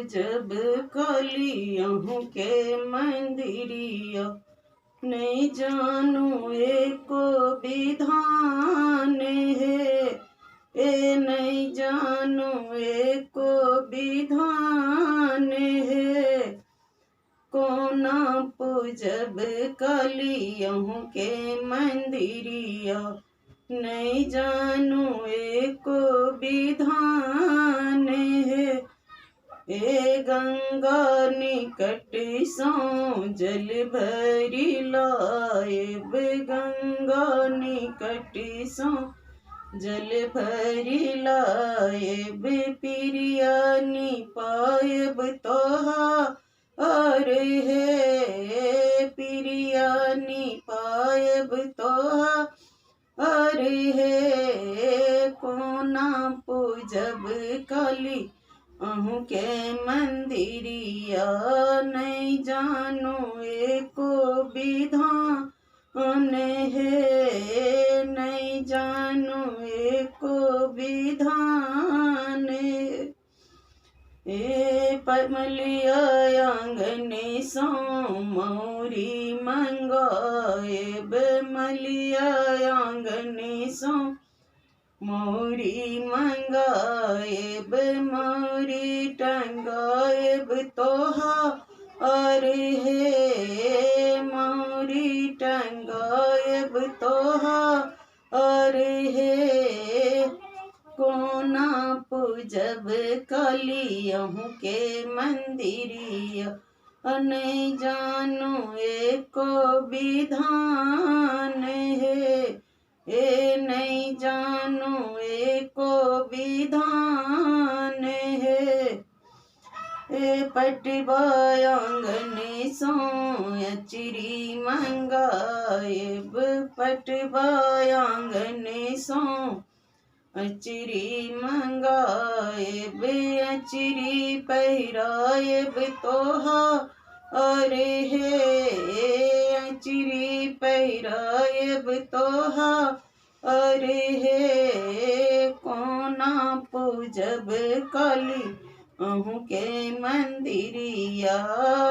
पूजब काली अहूँ के मंदिरिया, नहीं जानू एको विधान हे, ए नहीं जानू एको विधान हे। कोना पूजब काली अहूँ के मंदिरिया, नहीं जानू एको विधान हे। ए गंगा निकट सो जल भरी लाएब, गंगा निकट सो जल भरी लाएब, पिरिया नी पाएब तोहा अरे हे, पिरिया नी पाएब तोहा अरे हे। कोना पूजब काली अहूँ के मंदिरिया, नहीं जानू एको विधान हे, नहीं जानू एको विधान। ए पमलिया आंगन सो मौरी मंगाएब, मलिया आंगन सो मौरी मंगाएब, मौरी टंगाएब तोहा अरे हे, मौरी टंगाएब तोहा अरे हे। कोना पूजब काली अहूँ के मंदिरिया, नहीं जानू एको विधान हे, ए नहीं जानू एको विधान हे। ए पटवा आंगन सो अचरी मंगाएब, पटवा आंगन सो अचरी मंगाएब, अचरी पहिराएब तोहा अरे हे, अचरी पहिराएब तोहा अरे हे। कोना पूजब काली अहूँ के मंदिरिया,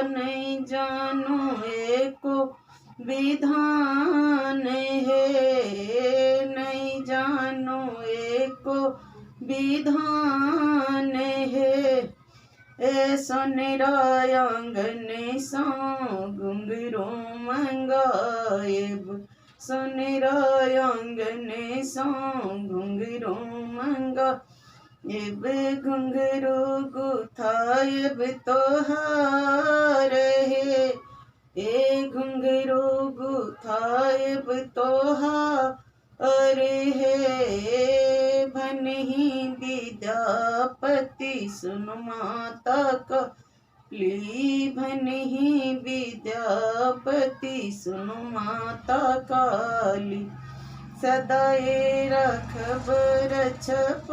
नहीं जानू एको विधान हे, नहीं जानू एको विधान हे। ए सोनरा आंगन सो घुंघरू मंगाएब, सोनरा आंगन सो घुंघरू मंगाएब, घुंघरू गुथाएब तोहार हे, ए घुंघरू गुथाएब तोहार हे। भनहि विद्यापति सुनु माता काली, भनहि विद्यापति सुनु माता काली, सदाए रखब रछप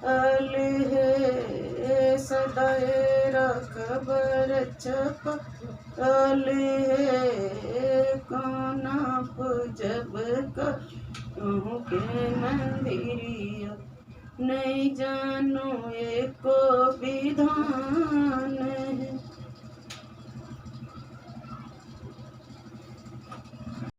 अल हे, सदाए रखब रछप अल हे। कोना पूजब अहूँ के मंदिरिया, नहीं जानू एको विधान है।